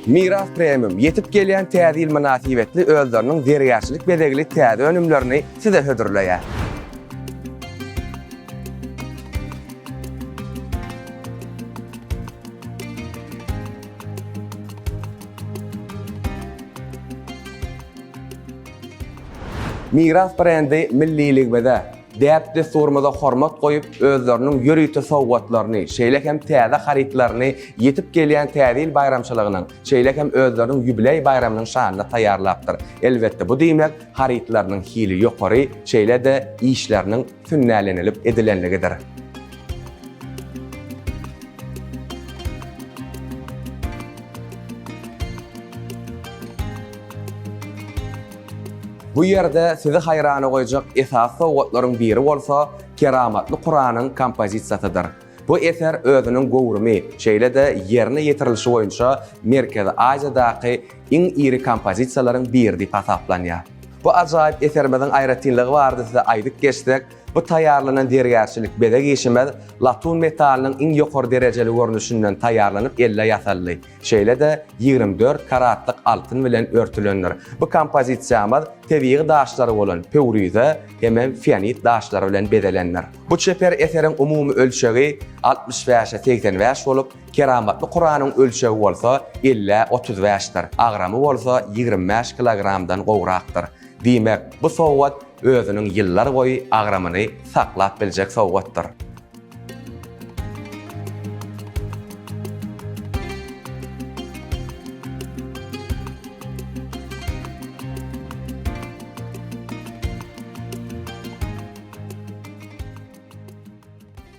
Miras Premium ýetip gelýän Täze ýyl mynasybetli özleriniň zergärçilik bezegli täze önümlerini size hödürleýär. Miras brendi milliligimize, däp-dessurymyza hormat goýup, özleriniň ýörite sowgatlaryny, şeýle hem täze harytlaryny ýetip gelýän Täze ýyl baýramçylygynyň, şeýle hem özleriniň ýubileý baýramynyň şanyna taýýarlapdyr. Elbetde, bu diýmek, harytlarynyň hili ýokary, şeýle-de işleriniň sünnälenilip edilenligidir. Bu ýerde sizi haýrana goýjak esasy sowgatlaryň biri bolsa Keramatly Kuranyň kompozisiýasydyr. Bu eser özüniň göwrümi, şeýle-de ýerine ýetirilişi boýunça Merkezi Aziýadaky iň iri kompozisiýalaryň biri diýip hasaplanýar. Bu ajaýyp eserimiziň aýratynlygy barada size aýdyp geçsek, bu taýýarlanan zergärçilik bezeg işimiz latun metalynyň iň ýokary derejeli görnüşinden taýýarlanyp elde ýasaldy. Şeýle-de 24 karatlyk altyn bilen örtülendir. Bu kompozisiýamyz tebigy daşlary bolan pöwrize hemem fianit daşlary bilen bezelendir. Bu çeper eseriň umumy ölçegi 65-e 85 bolup, Keramatly Kuranyň ölçegi bolsa ellä 35-dir, agramy bolsa 25 kilogramdan gowrakdyr. Diýmek, bu sowgat özüniň ýyllar boýy agramyny saklap biljek sowgatdyr.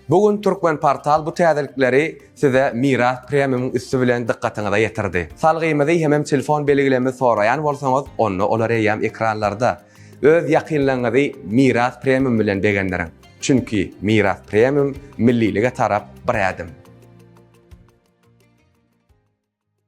Bu gün Turkmenportal bu täzelikleri size Miras Premiumyň üsti bilen dykgatyňyza ýetirdi. Salgymyzy hemem telefon belgilerimizi soraýan bolsaňyz, onda olar eýýäm ekranlarda. Öz ýakynlaryňyzy Miras Premium bilen begendiriň. Çünki Miras Premium millilige tarap bir ädim.